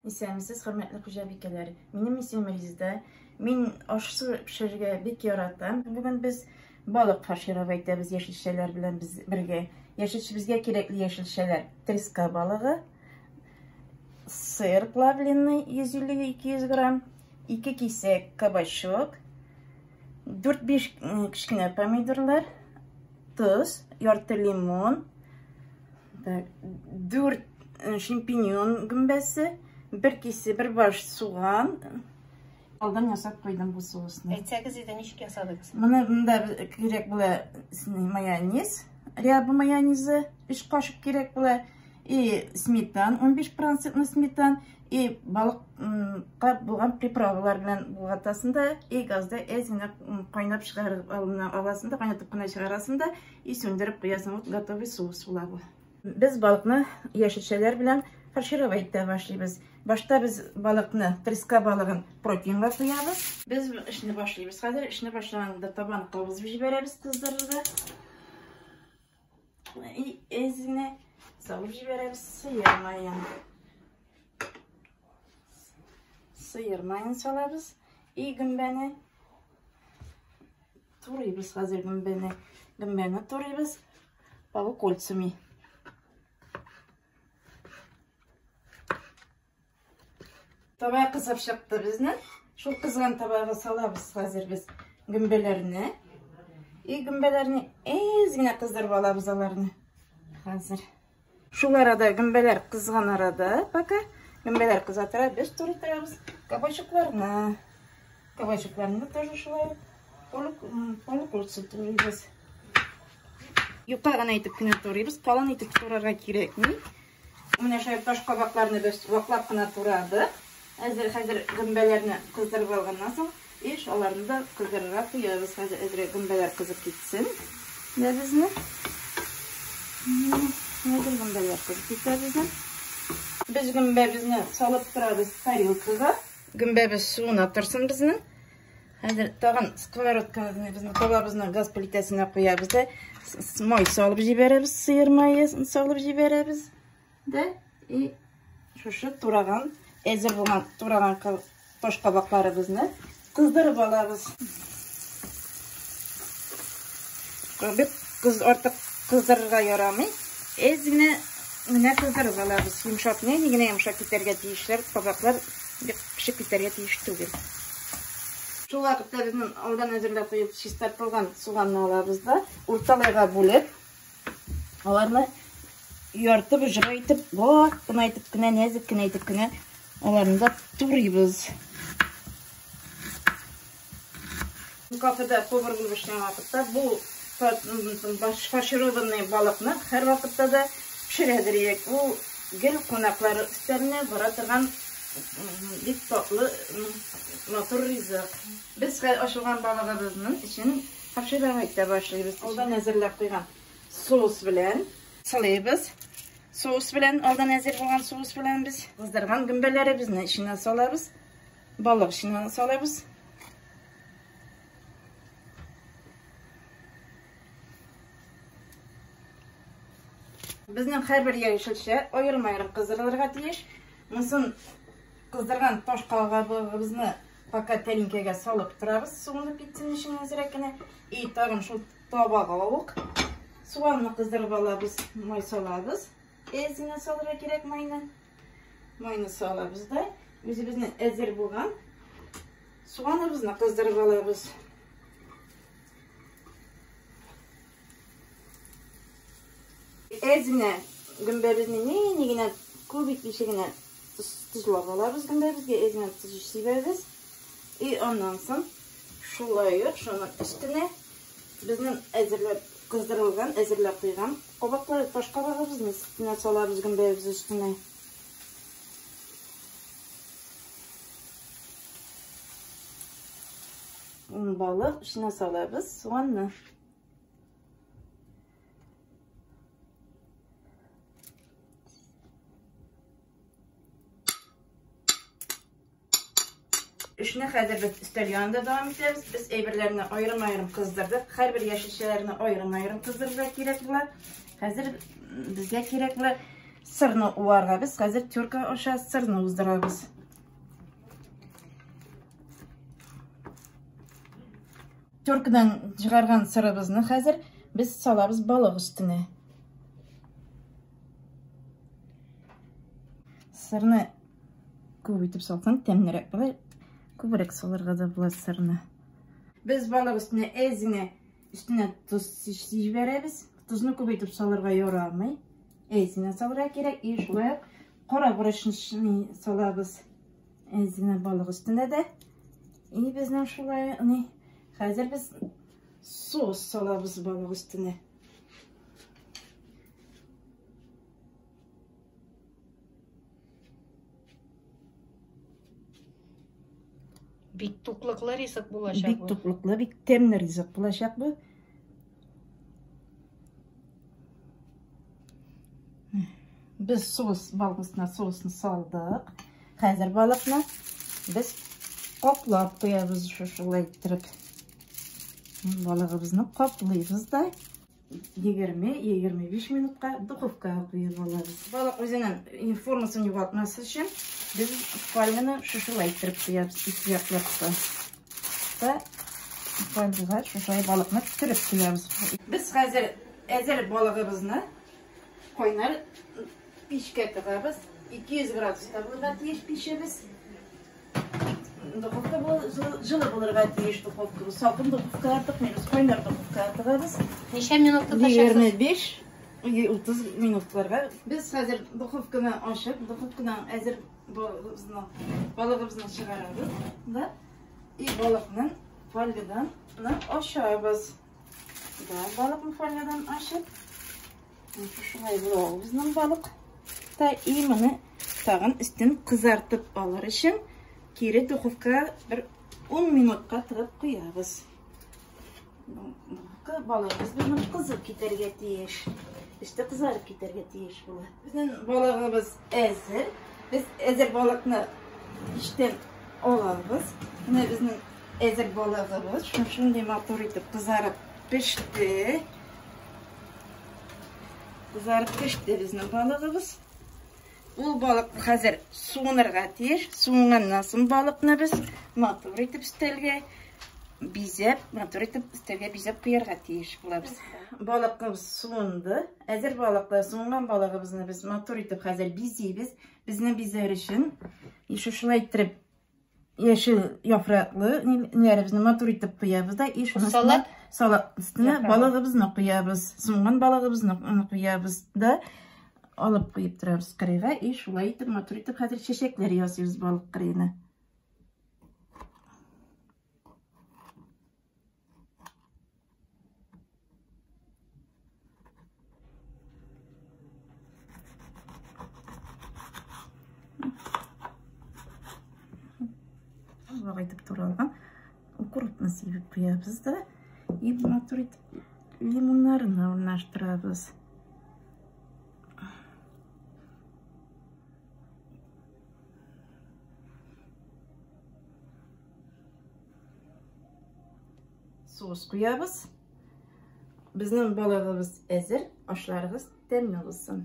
Исәнмесез, хөрмәтле хуҗабикәләр. Минем исемем Резеда. Мин аш-су пешерергә бик яратам. Бүген без балык фаршировать итәбез яшелчәләр белән без бергә. Яшелчә безгә кирәкле яшелчәләр: треска балыгы, сыр плавленый 150-200 грамм, 2 кисәк кабачок, 4-5 кечкенә помидорлар, тоз, ярты лимон, 4 шампиньон гөмбәсе, бер кисе, бер баш суган. Алдан ясап куйдым бу соусны. Әйтсәгез иде, ничек ясадыгыз? Моны монда кирәк була майонез, ряба майонезы, 3 кашык кирәк була. И сметан, 15% сметан, и балыкка булган приправалар белән болгатасың да, и газда әз генә кайнап чыгарып аласың да, кайнатып кына чыгарасың да, и сүндереп куясың. Вот готовый соус була бу. Без балыкны яшелчәләр белән фаршировать итә башлыйбыз. Башта без балыкны, треска балыгын протеинга куябыз. Без эшне башлыйбыз. Хәзер эшне башлаганда табаны кабызып җибәрәбез кыздырырга. И әз генә салып җибәрәбез сыер маен. Сыер маен салабыз. И гөмбәне турыйбыз хәзер гөмбәне. Гөмбәне турыйбыз полукольцами. Таба кызып чыкты безнең. Шул кызган табага салабыз хәзер без гөмбәләрне. И гөмбәләрне әз генә кыздырып алабыз аларны. Хәзер. Шул арада гөмбәләр кызган арада, пока гөмбәләр кыза тора, без турый торабыз кабачокларны. Кабачокларны тоже шулай полукольца турыйбыз. Юка гына итеп кенә турыйбыз, калын итеп турарга кирәкми. Менә шулай таш кабакларны без ваклап кына турадык. Әзер хәзер гөмбәләрне кыздырып алганнан соң, иш аларны да кыздырырга куябыз. Хәзер әзрәк гөмбәләр кызып китсен. Дә безне. Хәзер гөмбәләр кызып китә безнең. Без гөмбәбезне салып торабыз тарелкага. Гөмбәбез суына торсын безнең. Хәзер тагын сковородканы безнең табабызны газ плитәсенә куябыз да май салып җибәрәбез, сыер мае салып җибәрәбез дә и шушы тураган, әзер булган тураган таш кабакларыбызны кыздырып алабыз. Бик кыз артык кыздырырга ярамый. Әз генә менә кыздырып алабыз. Йомшак, нәни генә йомшак китәргә тиешләр, кабаклар бик пешеп китәргә тиеш түгел. Шул вакытта безнең алдан әзерләп куеп чистартылган суганны алабыз да, урталайга бүлеп, аларны ярты боҗра итеп, вак кына итеп кенә, нәзек кенә итеп кенә аларны да турыйбыз. Кафеда повар булып эшләгән вакытта бу фаршированный балыкны һәр вакытта да пешерәдер идек. Ул гел кунаклар өстәленә бара торган бик татлы, матур ризык. Без хәзер ачылган балыгыбызның эчен фаршировать итә башлыйбыз. Алдан әзерләп куйган соус белән сылыйбыз. Соус белән, алдан әзер булган соус белән без кыздырган гөмбәләребезне эченә салабыз. Балык эченә салабыз. Безнең һәрбер яшелчә аерым-аерым кыздырылырга тиеш. Монысын кыздырган таш кабыгыбызны пока тәлинкәгә салып торабыз, суынып китсен өчен әзрәк кенә. И тагын шул табага ук суганны кыздырып алабыз, май салабыз. Әз генә салырга кирәк майны. Майны салабыз да, үзебезнең әзер булган суганыбызны кыздырып алабыз. Әз генә гөмбәбезне нәни генә күп итмичә генә тозлап алабыз гөмбәбезгә, әз генә тоз сибәбез. И аннан соң шулай ук шуның өстенә безнең әзерләп кыздырылган, әзерләп куйган кабаклар, таш кабагыбызны өстенә салабыз гөмбәбез өстенә. Балык эченә салабыз суганны. Эшне хәзер без өстәл янында дәвам итәбез. Без әйберләрне аерым-аерым кыздырдык. Һәрбер яшелчәләрне аерым-аерым кыздырырга кирәк була. Хәзер безгә кирәк була сырны уарга. Без хәзер терка аша сырны уздырабыз. Теркадан чыгарган сырыбызны хәзер без салабыз балык өстенә. Сырны күп итеп салсаң, тәмлерәк була. Күбрәк салырга да була сырны. Без балык өстенә әз генә өстенә тоз җибәрәбез. Тозны күп итеп салырга ярамый. Әз генә салырга кирәк. И шулай ук кара борычны салабыз. Әз генә балык өстенә дә. И безнең шулай ни хәзер без соус салабыз балык өстенә. Бик туклыклы ризык булачак Бик бу. Туклыклы, бик тәмле ризык булачак бу. Без соус, балык өстенә соусны салдык. Хәзер балыкны без каплап куябыз шушылай иттереп. Балыгыбызны каплыйбыз да 20-25 минутка духовкага куеп алабыз. Балык үзенең формасын югалтмас өчен без фольганы шушылай иттереп куябыз ике яклап та. Та фольгага шушылай балыкны төреп куябыз. Без хәзер әзер балыгыбызны кайнар пичкә тыгабыз. 200 градуста булырга тиеш пичебез. Духовка жылы булырга тиеш духовка. Салкын духовкага тыкмыйбыз, кайнар духовкага тыгабыз. Ничә минут тотачаксыз? 25-30 минутларга. Без хәзер духовканы ачып, духовкадан әзер балыгыбызны чыгарабыз да и балыкны фольгадан ачабыз. Да, балыкны фольгадан ачып, шулай була безнең балык. Та и моны тагын өстен кызартып алыр өчен кире духовкага бер 10 минутка тыгып куябыз. Духовка балыгыбыз безнең кызып китәргә тиеш. Өсте кызарып китәргә тиеш була. Безнең балыгыбыз әзер. Без әзер балыкны пичтән алабыз. Менә безнең әзер балыгыбыз шундый матур итеп кызарып пеште. Кызарып пеште безнең балыгыбыз. Ул балык хәзер суынырга тиеш. Суынганнан соң балыкны без матур итеп өстәлгә бизәп, матур итеп өстәлгә бизәп куярга тиеш булабыз. Балыгыбыз суынды. Әзер балыкны, суынган балыгыбызны без матур итеп хәзер бизибез. Безне бизәр өчен шушылай иттереп яшел яфраклы ниләребезне матур итеп куябыз да и шуның Салат? Салат өстенә Яфрагы. балыгыбызны куябыз. Суынган балыгыбызны куябыз да алып куеп торабыз кырыйга и шулай итеп матур итеп хәзер чәчәкләр ясыйбыз балык кырыена. Вак итеп туралган укропны сибеп куябыз да и матур итеп лимоннарны урнаштырабыз. Соус куябыз. Безнең балыгыбыз әзер, ашларыгыз тәмле булсын.